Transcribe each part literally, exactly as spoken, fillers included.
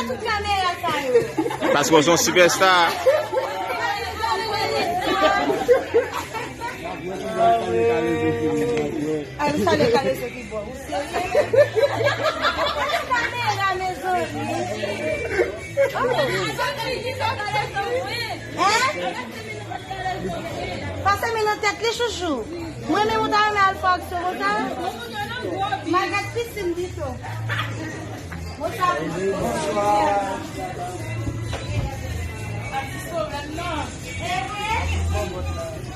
Tout kamera sa yo. Paske w se yon sipèsta. Ay, m salye Kalezo ki bò. Ou serye? Tout kamera, mezanmi. Oh. Hein? Pase men nan tèt li, chouchou. Mwen menm, ou ta renmen al fè aksyon konsa? M al gad pisin pito. Konsa.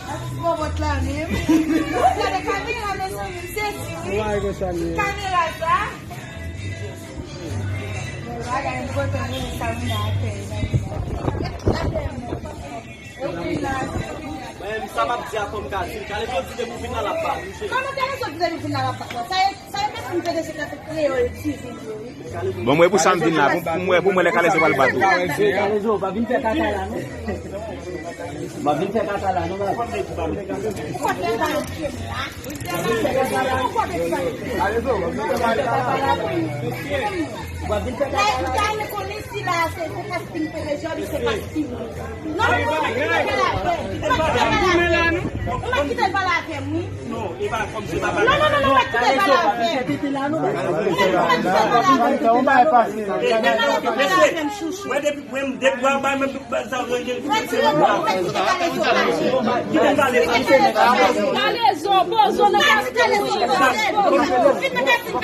Atis bòbòt la menm. Gade kamera, mezanmi, m sezi, wi. Kamera sa. Bagay enpòtan, wi, sa vin atè. Mwen, sa m ap di a, fò m ka di l. Kalezo di depi w vin la, l ap bat ou, cheri. Kòman Kalezo di depi w vin la, l ap bat mwen? Sa e, sa e pèsonn ki te deside fè Kreyòl T V yo, wi. Bon, mwen, pou sa m vin la, pou, pou mwen, lè Kalezo pral bat ou. Kalezo, pa vin fè kaka la, non. Pa vin fè kaka la, non, baz. Lè, m ta renmen konnen si la, se, se pa stil P V J, oubyen se pa stil. Non, non, non, non, kite bal avè m. Ou pa kite bal avè m. Ou pa kite bal avè m, wi. Non, non, non, non, ou pa kite bal avè m. Ou pa kite bal avè m. Ou pa kite bal avè m, chouchou. Mwen, depi, mwen, depi, mwen, mwen, mwen, Kalezo, poze w nan kafou. Kalezo, poze w nan kafou.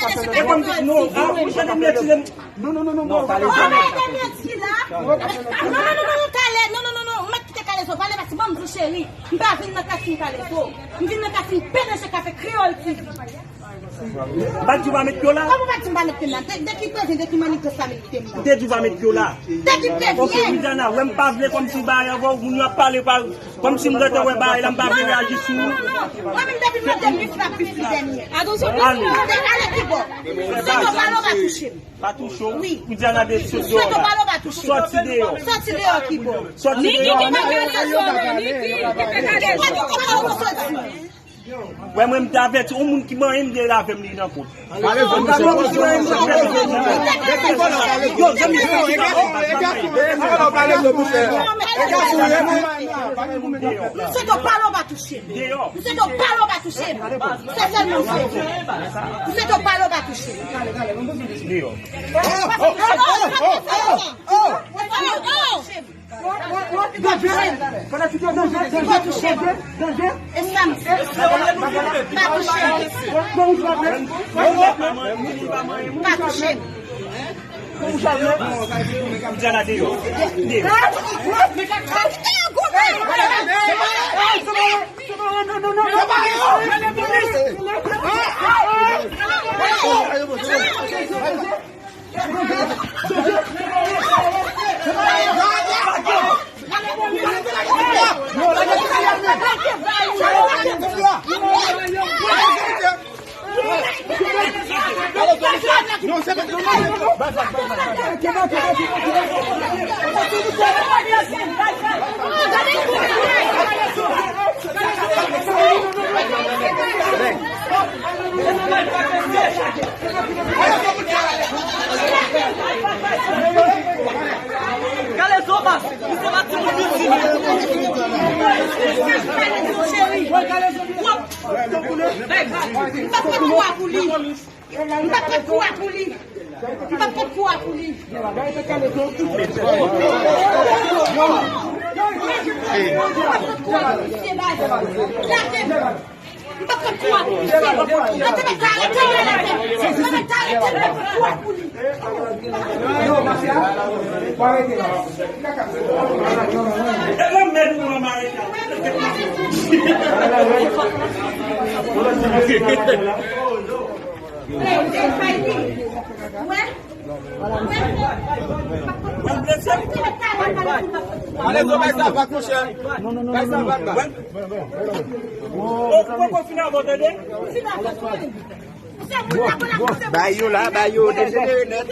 Non, non, non, non, non. Kalezo. Non, non, non, non, non, Kale-, non, non, non, non, ou mèt kite Kalezo pale, paske ban m di w, cheri, m pa vin nan kafou Kalezo. M vin nan kafou P D G Café Kreyòl T V. M pa t di w pa met pye w la? Kòman w pa t di m pa met pye m la? De, de ki koze, de ki mannigans sa met pye m la? M te di w pa met pye w la. De ki te byen? Ok, Widiana, wè m pa vle kòmsi bagay avè w, moun yo ap pale pa, kòmsi m gentan wè bagay la, m pa vle reyaji sou ou. Non, non, non, non. Mwen menm depi m rete m bif la, bif li dènye. Ale. Ale, ale ki bò. M sot o bal, ou pa touche m. Pa touche w. Wi. Widiana de sot deyò la. M sot o bal, ou pa touche m. Sòti deyò. Sòti deyò ki bò. Sòti deyò. Niki ki pa ka ale sou mwen, Niki ki pa ka ale sou mwen. Wè, mwen, m te avèti, yon moun ki manyen m, li lave m li nan kont. Yo, zanmi, m sot o pale, w pa touche m. M sot o pale, w pa touche m. Se sèlman m sot o pale, w pa touche m. Danje! Danje! Danje! Danje! Pa touche m. Pa touche m. Pa touche m. Kalezo, baz, misye pa timoun piti. Cheri, w ap, m p ap pran kou a pou li. M p ap pran kou a pou li. M p ap pran kou a pou li. Kalezo, bay sa vag, monchè. Bay sa vag la. Ou poko fin avè w, tande? Bay yo la, bay yo, dejenere nèt.